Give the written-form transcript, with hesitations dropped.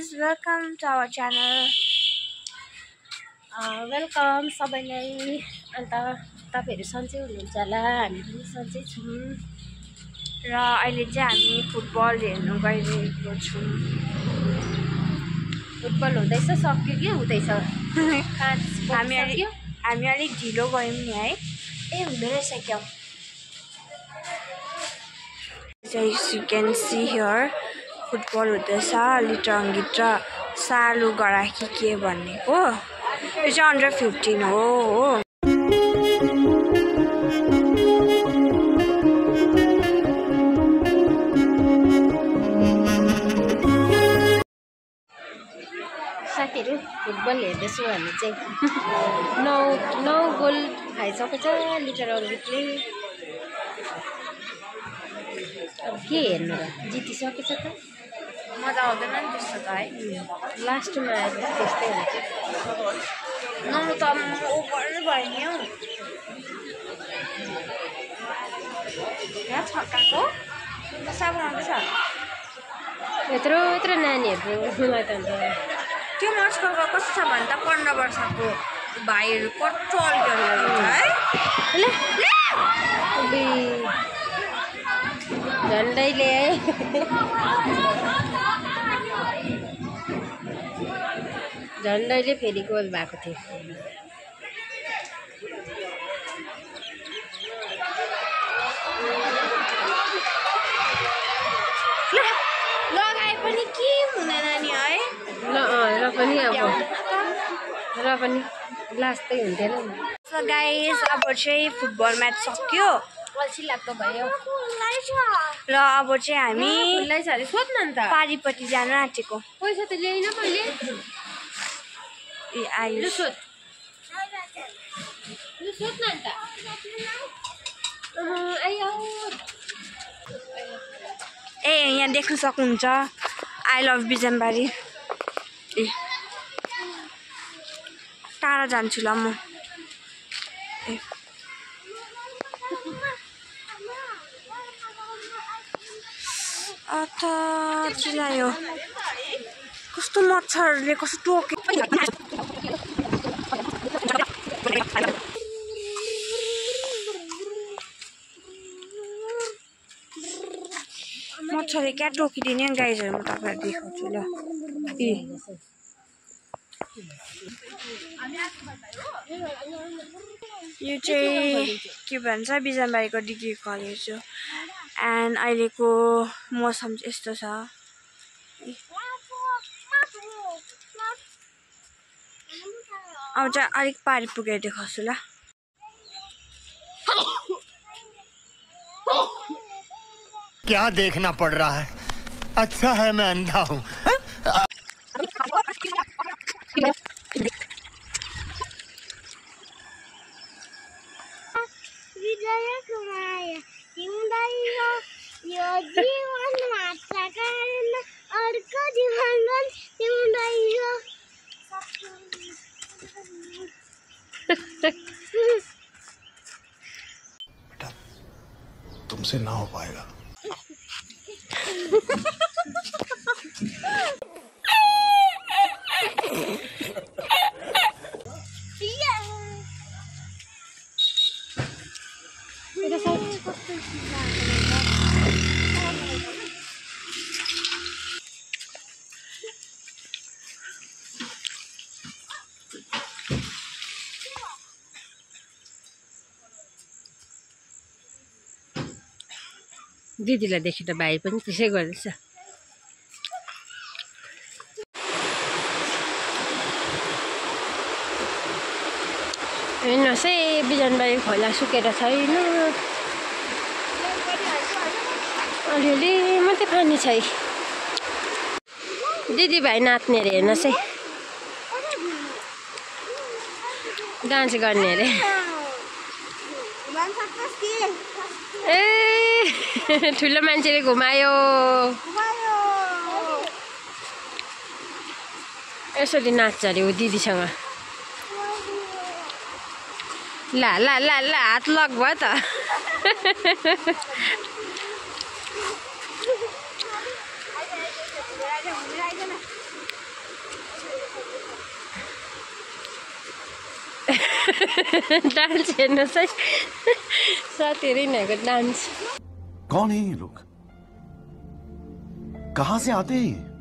guys, welcome to our channel. Welcome सबैलाई। अन्त तपाईहरु सन्चै हुनुहुन्छ होला, हामी पनि सन्चै छौं। र अहिले चाहिँ हामी फुटबल हेर्न गइरहेको छौं। फुटबल हुँदैछ, सक्यो कि हुँदैछ? हामी अलिक ढिलो गयौं नि है। ए हुँदै रहेछ क्या। As you can see here, football हुँदैछ। लिटरङ्गित र सालु गराकी के भनेको यो चाहिँ अन्डर 15 हो। साथीहरु फुटबल हेर्दैछु हामी चाहिँ। 9 गोल खाइसकेको छ लिटरङ्गितले। अब के हेर्नु र, जितिसकेछ त। मजा आउँदैन नि त्यस्तो त है। लास्टमा आएर त्यस्तै हुन्छ। नौ त ओभर भयो नि हौ। यहाँ छक्काको साबुन आउँदैछ। यत्रो नानीहरुलाई त अन्त त्यो मस्कलको कस्तो छ भने त 15 वर्षको भाइहरु कस्तो अल्झिरहेको छ है। झन्डैले है। झन्डैले फेरि गोल भएको थियो। लगाए पनि के हुँदैन नि है। र पनि लास्टै हुन्थेन नि। सो गाइस, अब चाहिँ फुटबल म्याच सक्यो। अल्छी लाग्दो भयो। र अब चाहिँ हामी सोध्न नि त। पारीपट्टि जान आँटेको। पैसा त ल्याइन मैले। ए आयो। सोध्न नि त। ए यहाँ देख्न सक्नुहुन्छ आई लभ बिजनबारी। ए टाढा जान्छु ल म। ए चिलायो। कस्तो मच्छरले कस्तो टोके। मच्छरले क्या टोकिदिने गाइजहरु म तपाईहरुलाई देखाउँछु ल। यो चाहिँ के भन्छ बिजनबारीको डिग्री कलेज हो। एन्ड अहिलेको मौसम चाहिँ यस्तो छ। अब चाहिँ अलिक पारी पुगेर देखाउँछु ल। क्या देखना पड़ रहा है? अच्छा है मैं अंधा हूँ। बेटा तुमसे ना हो पाएगा। दिदीलाई देखेर भाइ पनि त्यसै गर्दैछ। हेर्नुहोस् है बिजनबारी खोला सुकेर छैन। अलिअलि मात्रै पानी छ। दिदी भाइ नाच्ने अरे, हेर्नुहोस् है। डान्स गर्ने अरे। ए ठुलो मान्छेले घुमायो। यसरी नाच्छ अरे ऊ दिदीसँग। ला हात लक भयो त। डान्स हेर्नुहोस् है साथीहरू यिनीहरूको डान्स कौन है ये लोग कहाँ से आते हैं ये?